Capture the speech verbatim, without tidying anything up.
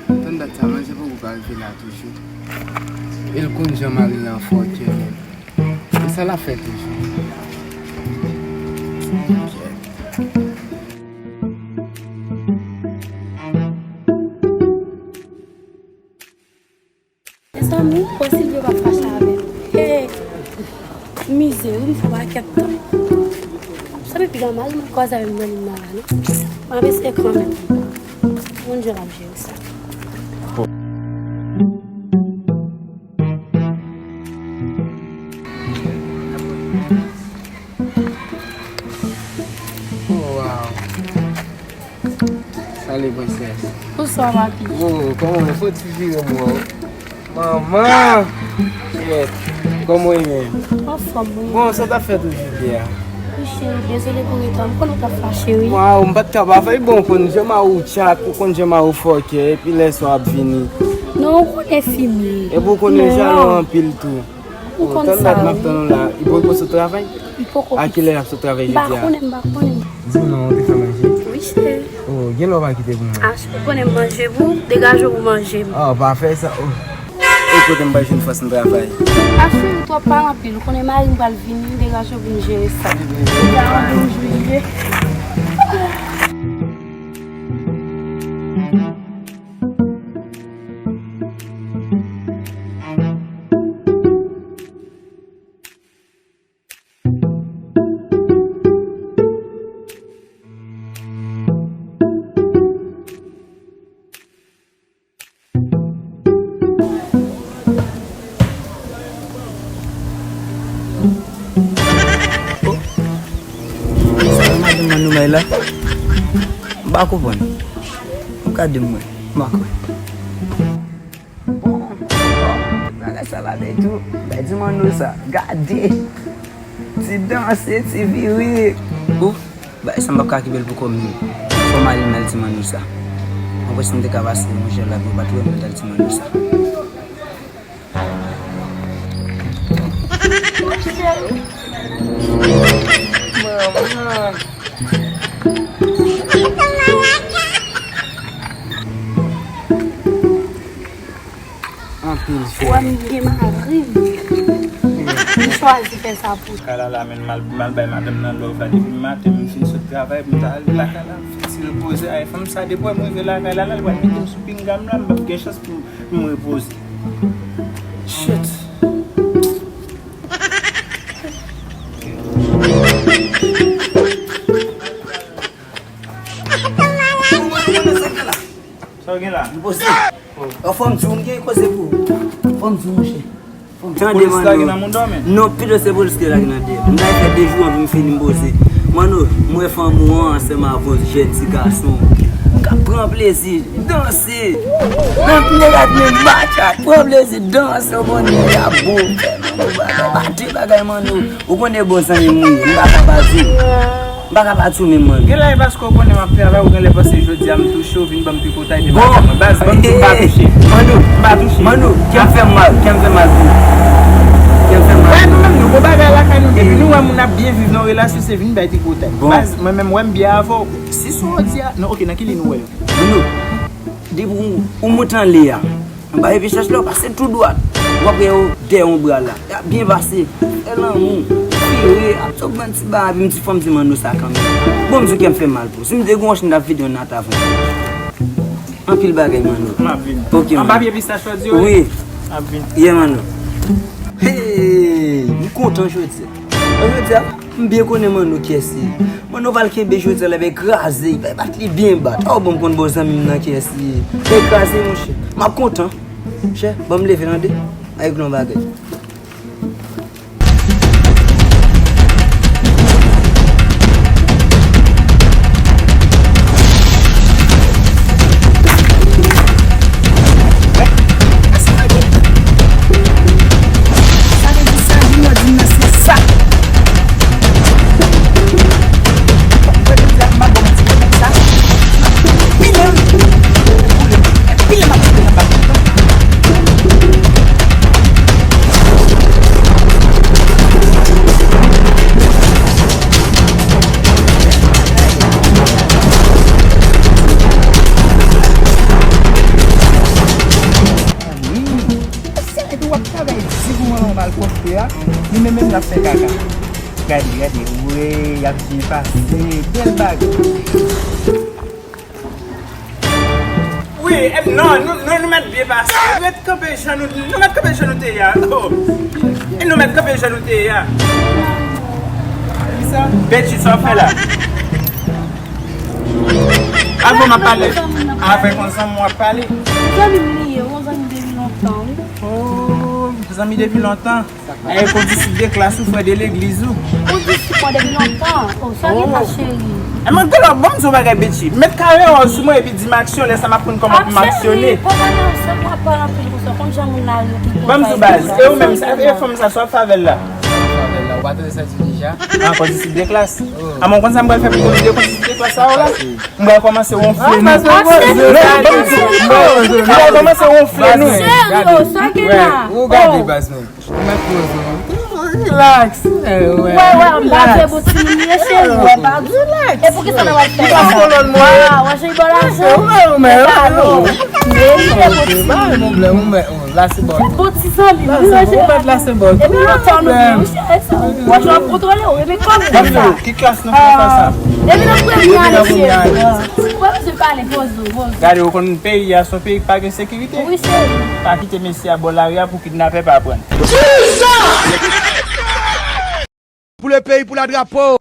Tann dat sa, manje poko pa rive la toujou. E l konn jan mari l an fòkè menm. E sa l ap fè toujou. Mezanmi, Silvio pa fache avè m. Hey! Mizè, wi, m fè pakèt tan. Sa depi jan mari m kwaze avè m nan liy nan la, non? M ap eseye kanmenm. Moun jan m ap jere sa. Oh, wow. Salye, prensès. Bonswa, papi. Oh, kòman w ye? Fò ti vire m wè w. Manman! Shit. Kòman w ye menm? Anfòm, wi. Bon, sa w t ap fè toujou byen a? Wi, cheri, dezole pou reta. M konnen w t ap fache, wi. Waw, m pa t ka pa fè. Bon, w konn jan mari w tchat, ou konn jan mari w fòkè, epi lè swa ap vini. Non, ou konnen fi m ye. Epi w konnen jalou anpil tou. M konn sa, wi. Tann dat m ap tann ou la. Li poko sot travay? Li poko. A kilè l ap sot travay jodi a? M pa konnen, m pa konnen. Di m non, ou te fè manje? Wi, cheri. Oh, gen lè w pa kite pou mwen? Ah, cheri, ou konnen m manje pou ou, degaje w pou manje m. Oh, pa fè sa. Oh. E kote m pral jwenn fòs nan travay? Ah, cheri, ou twò pale anpil. Ou konnen mari m pral vini, degaje w pou m jere sa. Ebyen, oh. Sa madanm nan nou bay la? M pa konprann. Ou gade mwen. M pa kwè. Bon, bagay sa la bèl tou. Bèl ti manno sa. Gade. Ti danse, ti vire. Ouf, bagay sa m p ap ka kenbe l pou kò m non. Fò m ale m al ti manno sa. Mwen panse m te ka pase yon jèl la pou yo pa t wè m al ti manno sa. Manman. Anpil fè. Wè m gen mari m. M chwazi fè sa pou. Kay la la, men m al, m al bay madanm nan love la depi maten, m fin sot travay, m ta al lakay la, m fin ti repoze. Ay, fanm sa, depi wè m rive lakay la, la, li pral mete m sou pinga m la, m p ap gen chans pou m repoze. Shit. Sa w gen la? M poze. Fò m di w, m gen koze pou ou. Fò m di w, monchè. Tande, polis lage nan mouda w, men. Non, pito se polis ki lage nan dèyè m. M ta fè de jou anvi m fini m poze. Manno, m wè fanmi w an ansanm avè w, jèn ti gason. M ka pran plezi, danse. Nan pye rat men bachat, pran plezi, danse, w konnen, y ap bon. Fè manno bagay, bate bagay, manno. Ou konnen bon zanmi m ou ye, m pa ka pa di w. M pa ka pa di w menm, manno. Genlè e paske w konnen m ap travay, ou genlè panse jodi a m touche w, vin ban m tripotay devan kè mwen. Baz, ban m di w m pa touche. Manno, m pa touche. Manno, kè m fè m mal, kè m fè mal pou ou. Kè m fè m mal. Wè, nou menm nou gon bagay lakay nou, depi nou wè moun ap byen viv nan yon relasyon, se vin bay tripotay. Bon. Baz, mwen menm wè m byen avè w. Si sa w di a, non, oke, nan ki liy nou wè yo? Manno, depi ou, ou moute anlè a, anba epi chèch la, ou pase tou dwat. W ap wè yo dèyè yon bra la. Y ap byen pase. Fè lanmou. Vire. Ap tou pran ti ba, epi m ti fanm di manno sa kanmenm. Bon, m di w kè m fè mal pou. Si m te gon wòch, m t ap vide yon nat avan. Anpil bagay, manno. M ap vin. Oke, manno. Anba pye pistach la di yo? Wi. M ap vin. Yeah, manno. Hey, m kontan jodi a. Jodi a, m byen konnen manno kiyès li ye. Manno pral kenbe jodi a, l ap kraze, l pral bat li byen bat. Oh, bon, m konn bon zanmi m nan kiyès li ye. L kraze, monchè. M ap kontan. Monchè, ban m leve, tande. Ay, gon bagay. Sa vle di sa, Junior di m nan se sa. Jodi a, m ap ba w ti pwoblèm sa. Pile m. Pile m ap pile nan bak. Menm n ap fè kaka. Gade, gade, wi, y ap byen pase. Bèl bagay. Wi, e, non, nou, nou, nou mèt byen pase. Ret kanpe jan nou, nou mèt kanpe jan nou te ye a. Oh. E nou mèt kanpe jan nou te ye a. Kisa? Bèti, sa w fè la? Avan m ap pale. Avèk yon zanmi w ap pale. Zanmi m li ye, yon zanmi depi lontan, wi. Oh, zanmi depi lontan. E kondisip de klas ou, frè de legliz ou. Kondisip mwen depi lontan. Oh, sa gen pa cheri. E mwen gade, ban m di w bagay, Bèti. Met kare w sou mwen epi di m aksyon, lè sa m ap konn kòman pou m aksyone. Ban m di w baz, e ou menm, sa, e fanm sa, sa w ap fè avè l la? Ou pa tande sa di deja? Ah, kondisip de klas. Ah, mwen konn sa m pral fè pou kondisip de, kondisip de klas sa yo la. M pral kòmanse wonfle nou. Non, ban m di w. M pral kòmanse wonfle nou. Seryo, sa gen la? Ou gade baz mwen. Ou mèt poze w. Relax. Wè, wè, m pa vle pou timoun ye cheri, wè pa. Relax. E pou ki sa n ap fè? Ki klas kolòn mwen? Ah, wè, jè bò la. Ou mèt, ou mèt. Ba yon pwoblèm, ou mèt. La se bò. Bon ti zanmi, wi, wè, jè. Ou mèt la se bò. Epi lontan nou gen, wi, cheri, sa. Wè, jè ap kontwole w, epi kòm ou sa. Ki klas nou fè sa? Epi nan premye ane, cheri. Wè, mwen se pale, poze w, poze w. Gade, ou konn peyi a, se yon peyi ki pa gen sekirite. Wi, cheri. Pa kite mesye a bò lari a pou kidnapè pa pran. Pou le peyi, pou la drapo.